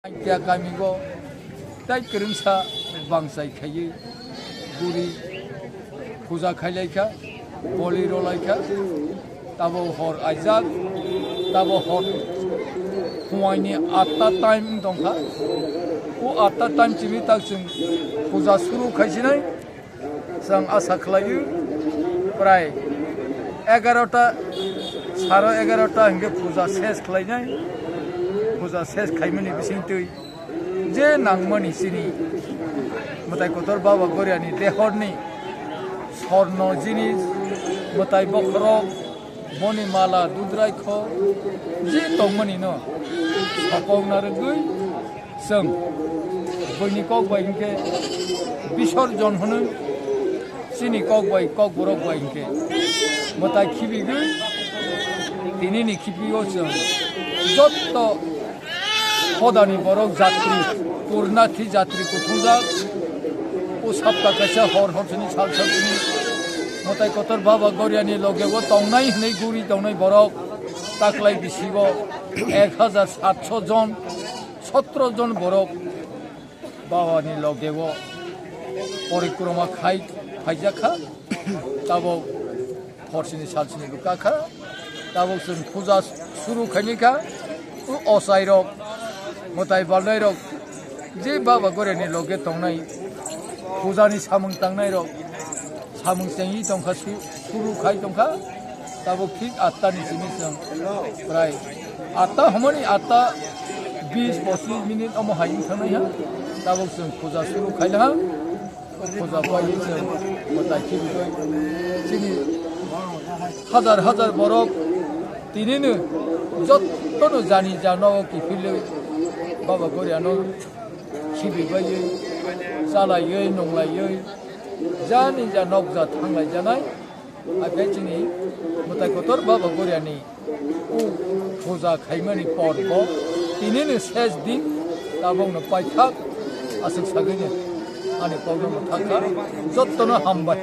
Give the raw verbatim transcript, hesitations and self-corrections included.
Kya kamigo tai kwrwngsa bangchai khaiwi guri puja khailaikha, boli rolaikha, tabo hor aijak, tabo hor phuaini atta time wng tongkha. O atta time chini tak chwng puja suru khaisinai. Chwng asa khlaio, prai egarota, saro egarota hinkhe puja ses khlainai, puja ses khaimani bisingtwi je nangmani chini Mwtai Kotor Baba Goriani dehorni sorno jinis, mwtai bokhorok, boni mala, dudrai kho, je tongmani no sokong narwgwi, chwng buini kok bai hinkhe bisorjon hwnwi, chini kok bai, kok borok bai hinkhe mwtai khibigwi, tinini khibio chwng jotto hodani borok jatri, purnathi jatri kuthungjak. O sapta kaisa hor hor sini sal sal sini Mwtai Kotor Baba Goriani logego tongnai hwnwi guri tongnai borok taklai bisigo ek hajar satso jon, sotro jon borok Babani logego porikroma khai phaijak kha. Tabok horsini salsini bo kakha. Tabok chwng puja suru khaini kha. O ochairok, mwtai balnairok, je Baba Goriani loge tongnai, pujani samung tangnairok, samung chengwi tongkha, su-, suru khai tongkha. Tabok thik atta ni simi chwng prai atta homoni atta bis pochis minute omo hai wng thangnai ha. Tabok chwng puja suru khaina ha. O puja bai chwng mwtai khibigwi chini hajar hajar borok tinino jottono jani jano kiphilwi Baba Goriano khibibai chalaiwi nunglaiwi jani ja nokja thanglaijanai. Hakhe chini Mwtai Kotor Baba Goriani o puja khaimani porbo tinini ses din tabokno paithak aswk sagwino ani kokno mwthangkha. Jottono hambai.